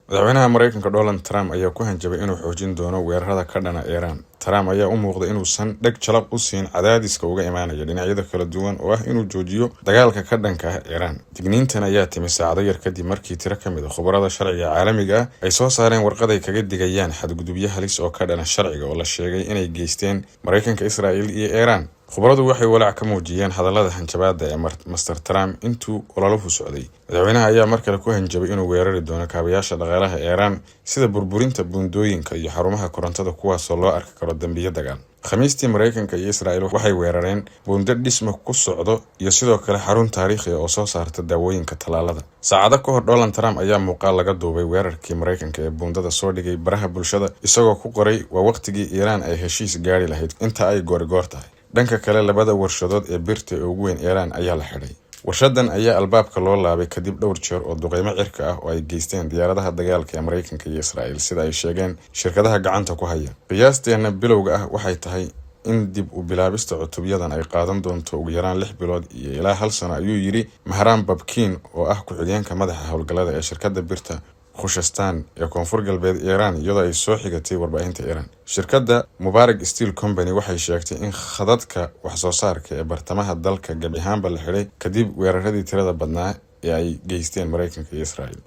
Madaxweynaha Maraykanka Donald Trump ayaa ku hanjabay inuu xoojin doono weerarada ka dhana Iiraan. Trump ayaa u muuqda inuusan dheg jalaq u siin cadaadiska uga imaanaya dhinacyada kala duwan oo ah inuu joojiyo dagaalka ka dhanka ah Iiraan. Digniintan ayaa timi saacado yar kadib markii tiro ka mid a khubarada sharciga caalamiga ah ay soo saareen warqad ay kaga digayaan xadgudubyo halis oo ka dhana sharciga oo la sheegay inay geysteen Maraykanka, Israa'iil iyo Iiraan. Khubaradu waxay walaac ka muujiyeen hadallada hanjabaada ee Mister Trump intuu ololuhu socday. Madaxweynaha ayaa mar kale ku hanjabay inuu weerari doono kaabayaasha dhaqaalaha Iiraan, sida burburinta buundooyinka iyo xarumaha korontada, kuwaasoo loo arki karo dambiyo dagaal. Khamiistii, Maraykanka iyo Israa'iil waxay weerareen buundo dhisma ku socdo iyo sidoo kale xarun taariikhi oo soo saarta daawooyinka tallaalada. Saacado ka hor, Donald Trump ayaa muuqaal laga duubay weerarkii Maraykanka ee buundada soo dhigay baraha bulshada, isagoo ku qoray: "Waa waqtigii Iiraan ay heshiis gaari lahayd inta ay goorigoor tahay." Dhanka kale, labada warshadood ee birta ee ugu weyn Iiraan ayaa la xidhay. Warshadan ayaa albaabka loo laabay kadib dhowr jeer oo duqeymo cirka ah oo ay geysteen diyaaradaha dagaalka ee Maraykanka iyo Israa'iil, sida ay sheegeen shirkadaha gacanta ku haya. Qiyaasteena bilowga ah waxay tahay in dib u bilaabista cutubyadan ay qaadan doonto ugu yaraan 6 bilood iyo ilaa hal sano, ayuu yidhi Mahram Babkin oo ah ku-xigeenka madaxa howlgallada ee shirkadda birta Khushestan ee koonfur galbeed Iiraan, iyadoo ay soo xigatay warbaahinta Iiraan. Shirkadda Mubarak Steel Company waxay sheegtay in khadadka waxsoo saarka ee bartamaha dalka gabi ahaanba la xidhay kadib weeraradii tirada badnaa ee ay geysteen Maraykanka iyo Israa'iil.